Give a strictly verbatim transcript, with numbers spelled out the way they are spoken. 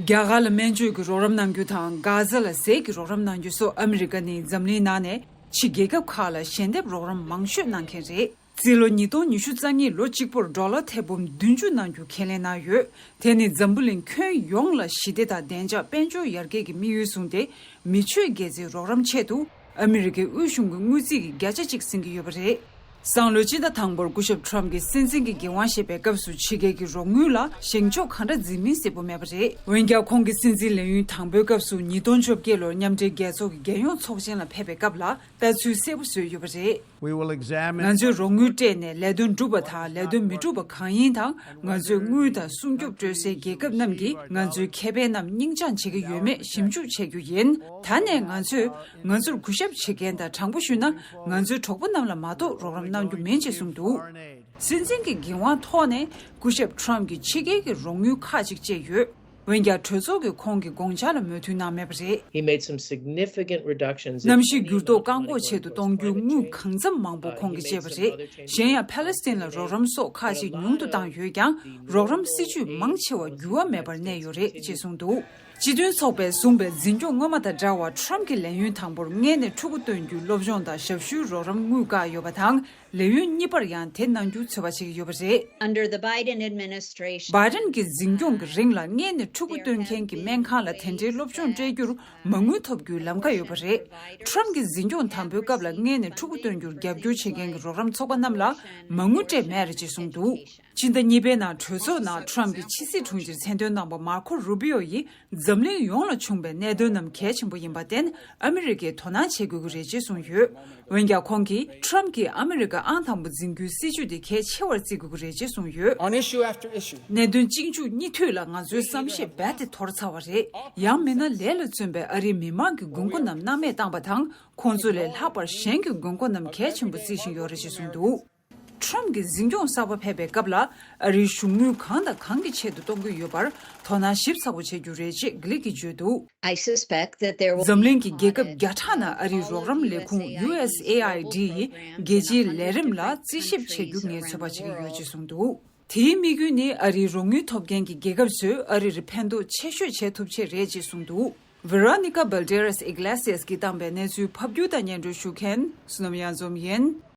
རྒྱ་གར་ལ་སྨན་བཅོས་ཀྱི་རོགས་རམ་གནང་རྒྱུ་དང་། གྷ་ཟ་ལ་ཟས་ཀྱི་རོགས་རམ་གནང་རྒྱུ་སོགས་ཨ་མི་རི་ཀ་ནས་འཛམ་གླིང་ནང་ནས་ཕྱི་རྒྱལ་ཁབ་ཁག་ལ་ཞལ་འདེབས་རོགས་རམ་མང་ཤོས་གནང་མཁན་རེད། རྩིས་ལོ་ཉིས་སྟོང་ཉི་ཤུ་རྩ་གཉིས་ལོ་གཅིག་པོར་ཌོ་ལར་ཐེར་འབུམ་བདུན་ཅུ་གནང་རྒྱུ་ཁས་ལེན་གནང་ཡོད། དེ་ནི་འཛམ་བུ་གླིང་ཁྱོན་ཡོངས་ལ་ཞི་བདེ་དང་བདེ་འཇགས་དཔལ་འབྱོར་ཡར་རྒྱས་ཀྱི་དམིགས་ཡུལ་བཟུང་སྟེ། མི་ཆོས་དགེ་རྩའི་རོགས་རམ་ཆེད་དུ་ཨ་མི་རི་ཀའི་དབུས་གཞུང་གི་དངུལ་རྩིས་ཀྱི་བརྒྱ་ཆ་གཅིག་ཟིན་གྱི་ཡོད་པ་རེད། སང་ལོའི་སྤྱི་ཟླ་དང་པོར་སྐུ་ཞབས་ཊམ་གྱིས་སྲིད་འཛིན་གྱི་འགན་དབང་བཞེས་པའི་སྐབས་སུ་ཕྱི་རྒྱལ་གྱི་རོགས་དངུལ་ལ་བཞེངས་ཕྱོགས་ག་འདྲ་འཛིན་མིན་གསལ་པོ་མེད་པ་རེད། འོན་ཀྱང་། ཁོང་གིས་སྲིད་འཛིན་ལས་ཡུན་དང་པོའི་སྐབས་སུ་ཉིས་སྟོང་བཅོ་བརྒྱད་ལོར་མཉམ་འབྲེལ་རྒྱལ་ཚོགས་ཀྱི་རྒྱལ་ཡོངས་ཚོགས་ཆེན་ལ་ཕེབས་པའི་སྐབས་ལ་ལྟ་ཚུལ་གསལ་པོ་བཟོས་ཡོད་པ་རེད། We will examine ང་ཚོས་རོགས་དངུལ་སྤྲད་ནས་ལས་དོན་འགྲུབ་པ་དང་ལས་དོན་མི་འགྲུབ་པ་གང་ཡིན་དང་། ང་ཚོས་དངུལ་དང་སྲུང་སྐྱོབ་སྤྲོད་སའི་རྒྱལ་ཁབ་རྣམས་ཀྱིས་ང་ཚོའི་ཁེ་ཕན་རྣམས་སྙིང་བཅངས་བྱེད་ཀྱི་ཡོད་མེད་ཞིབ་འཇུག་བྱེད་རྒྱུ་ཡིན། ད་ནས་ང་ཚོས་ང་ཚོར་གུས་ཞབས་བྱེད་མཁན་དང་། དྲང་པོ་ཞུས་ན། ང་ཚོའི་གྲོགས་པོ་རྣམས་ལ་མ་གཏོགས་རོགས་རམ་གནང་རྒྱུ་མིན་ཅེས་གསུངས་འདུག་སྲིད་འཛིན་གྱི་འགན་དབང་ཐོག་ནས་སྐུ་ཞབས་ཊམ་གྱིས་ཕྱི་རྒྱལ་གྱི་རོགས་དངུལ་ཁག་ཅིག་སྤྲད་ཡོད། འོན་ཀྱང་། གྲོས་ཚོགས་ཀྱིས་ཁོང་གི་དགོངས་འཆར་ལ་མོས་མཐུན་གནང་མེད་པ་རེད། He made some significant reductions in གནམ་གཤིས་འགྱུར་ལྡོག་བཀག་འགོག་ཆེད་དུ་གཏོང་རྒྱུའི་དངུལ་གང་འཚམ་མང་པོ་ཁོང་གིས་སྤྲད་པ་རེད། གཞན་ཡང་། ཕ་ལེ་སི་ཐན་ལ་རོགས་རམ་སོགས་ཁག་ཅིག་ཉུང་དུ་བཏང་ཡོད་ཀྱང་། རོགས་རམ་སྲིད་ཇུས་མང་ཆེ་བ་འགྱུར་བ་མེད་པར་གནས་ཡོད་རེད་ཅེས་གསུངས་འདུག་སྤྱི་མཐུན་ཚོགས་པས་བཟུང་བའི་འཛིན་སྐྱོང་སྔོན་མ་དང་འདྲ་བར། ཊམ་གྱིས་ལས་ཡུན་དང་པོར་སྔས་ནས་ཕྲུ་གུ་སྟོན་རྒྱུའི་སློབ་སྦྱོང་དང་ཞབས་ཞུའི་རོགས་རམ་དངུལ་བཀག་ཡོད་པ་དང་། ལས་ཡུན་གཉིས་པར་ཡང་དེ་གནང་རྒྱུ་ཚོད་དཔག་བྱེད་ཀྱི་ཡོད་པ་རེད། Under the Biden administration, བྷའི་ཌེན་གྱི་འཛིན་སྐྱོང་གི་རིང་ལ་སྔས་ནས་ཕྲུ་གུ་སྟོན་མཁན་གྱི་སྨན་ཁང་ལ་དེ་འདྲའི་སློབ་སྦྱོང་སྤྲད་རྒྱུར་མ་དངུལ་ཐོབ་རྒྱུའི་ལམ་ཁ་ཡོད་པ་རེད། ཊམ་གྱི་འཛིན་སྐྱོང་དང་པོའི་སྐབས་ལ་སྔས་ནས་ཕྲུ་གུ་སྟོན་རྒྱུར་རྒྱབ་སྐྱོར་བྱེད་མཁན་གྱི་རོགས་རམ་ཚོགས་པ་རྣམས་ལ་མ་དངུལ་སྤྲད་མེད་རེད་ཅེས་གསུངས་འདུག་སྤྱི་ཟླ་གཉིས་པའི་ནང་གྲོས་ཚོགས་ནང་ཊམ་གྱི་ཕྱི་སྲིད་དྲུང་ཆེར་མཚན་འདོན་གནང་བ་མར་ཁོ་རུ་བི་ཡོ་ཡིས། འཛམ་གླིང་ཡོངས་ལ་བྱུང་བའི་གནད་དོན་རྣམས་གལ་ཆེན་པོ་ཡིན་པར་བརྟེན། ཨ་མི་རི་ཀས་དོ་སྣང་བྱེད་དགོས་ཀྱི་རེད་ཅེས་གསུངས་ཡོད། འོན་ཀྱང་། ཁོང་གིས་ཊམ་གྱིས་ཨ་མི་རི་ཀ་ཨང་དང་པོ་འཛིན་རྒྱུའི་སྲིད་ཇུས་དེ་གལ་ཆེ་བར་བརྩི་དགོས་ཀྱི་རེད་ཅེས་གསུངས་ཡོད། On issue after issue, གནད་དོན་གཅིག་མཇུག་གཉིས་མཐུད་ལ་ང་ཚོའི་བསམ་ཤེས་རྦད་དེ་དོར་ཚར་བ་རེད། ཡང་མིན་ན། ལས་ལ་བརྩོན་པའི་ཨ་རིའི་མི་མང་གི་དགོས་མཁོ་རྣམས་སྣང་མེད་བཏང་བ་དང་། ཁོང་ཚོ་ལས་ལྷག་པར་གཞན་གྱི་དགོས་མཁོ་རྣམས་གལ་ཆེན་པོ་བརྩི་བཞིན་ཡོད་རེད་ཅེས་གསུངས་འདུག་ཊམ་གྱི་འཛིན་སྐྱོང་གསར་པ་ཕེབས་པའི་སྐབས་ལ། ཨ་རིའི་གཞུང་དངུལ་གང་དང་གང་གི་ཆེད་དུ་གཏོང་གི་ཡོད་པར་དོ་སྣང་ཞིབ་ཚགས་པོ་བྱེད་རྒྱུ་རེད་ཅེས་གྷི་ལིག་གིས་བརྗོད་འདུག I suspect that there will འཛམ་གླིང་གི་རྒྱལ་ཁབ་བརྒྱ་ཕྲག་ནང་ཨ་རིའི་རོགས་རམ་ལས་ཁུངས་ཡུ་ཨེས་ཨེ་ཨའི་ཌི་ཡིས་རྒྱལ་སྤྱིའི་ལས་རིམ་ལ་རྩིས་ཞིབ་བྱེད་རྒྱུ་ངས་ཚོད་དཔག་བྱེད་ཀྱི་ཡོད་ཅེས་གསུངས་འདུག་དེའི་དམིགས་ཡུལ་ནི། ཨ་རིའི་རོགས་དངུལ་ཐོབ་མཁན་གྱི་རྒྱལ་ཁབ་ཚོས་ཨ་རིར་ཕན་ཐོགས་ཆེ་ཤོས་བྱེད་ཐུབ་ཆེད་རེད་ཅེས་གསུངས་འདུག Veronica Balderas Iglesias གིས་བཏང་པའི་གནས་ཚུལ་ཕབ་སྒྱུར་དང་སྙན་སྒྲོན་ཞུ་མཁན་བསོད་ནམས་གཡང་འཛོམས་ཡིན།